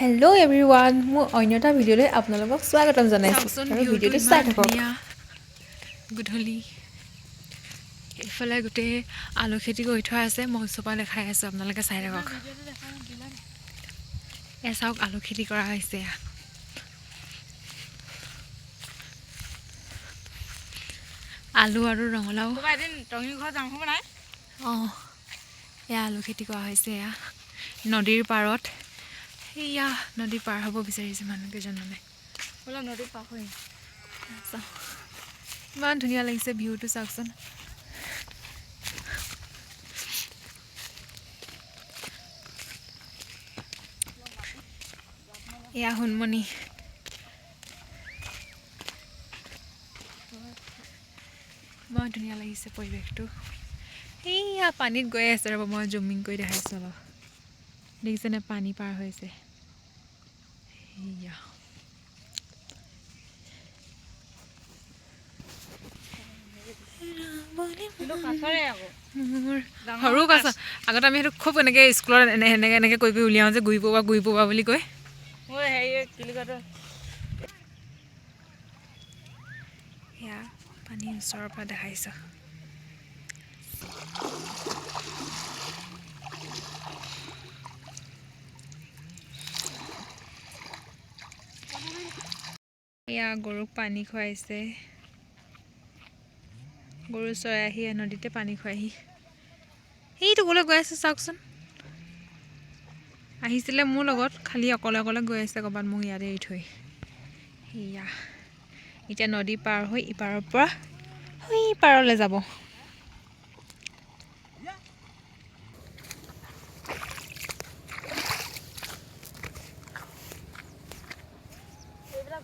Hello' everyone, মোৰ অন্য এটা ভিডিঅ'লৈ আপোনালোকক স্বাগতম জনাইছোঁ। চাওকচোন আৰু ভিউটো ভিডিঅ'টো চাই ইমান থাকক। ধুনীয়া। গধূলি এইফালে গোটেই আলু খেতি কৰি থোৱা আছে। মই ওচৰৰ পৰা দেখাই আছোঁ, আপোনালোকে চাই থাকক। এয়া চাওক, আলু খেতি কৰা হৈছে। এয়া আলু আৰু ৰঙালাও। ক'ৰবাত এদিন টঙি ঘৰ যাম, হ'ব নাই? অঁ, এয়া আলু খেতি কৰা হৈছে। এয়া নদীৰ পাৰত, সেয়া নদী পাৰ হ'ব বিচাৰিছে মানুহকেইজনমানে। বোলে নদীত পাৰ কৰিম। চাওঁ, ইমান ধুনীয়া লাগিছে ভিউটো, চাওকচোন। এয়া সোণমণি। ইমান ধুনীয়া লাগিছে পৰিৱেশটো। সেয়া পানীত গৈ আছে, ৰ'ব মই জুমিং কৰি দেখাইছোঁ অলপ। দেখিছেনে, পানী পাৰ হৈছে। সেয়া কিন্তু কাছৰে আকৌ মোৰ ডাঙৰ সৰু কাছ। আগতে আমি সেইটো খুব এনেকৈ স্কুলত এনে এনেকৈ এনেকৈ কৰি কৰি উলিয়াওঁ যে গুৰি পবা, গুৰি পবা বুলি কৈ। মোৰ হেৰি কি বুলি কয় এইটো? সেয়া পানীৰ ওচৰৰ পৰা দেখাইছোঁ। এয়া গৰুক পানী খুৱাইছে। গৰু চৰাই আহি নদীতে পানী খুৱাইহি। সেইটো ক'লৈ গৈ আছে চাওকচোন। আহিছিলে মোৰ লগত, খালি অকলে অকলে গৈ আছে ক'ৰবাত, মোক ইয়াতে এৰি থৈ। সেয়া এতিয়া নদী পাৰ হৈ ইপাৰৰ পৰা সেই পাৰলৈ যাব। এইবিলাক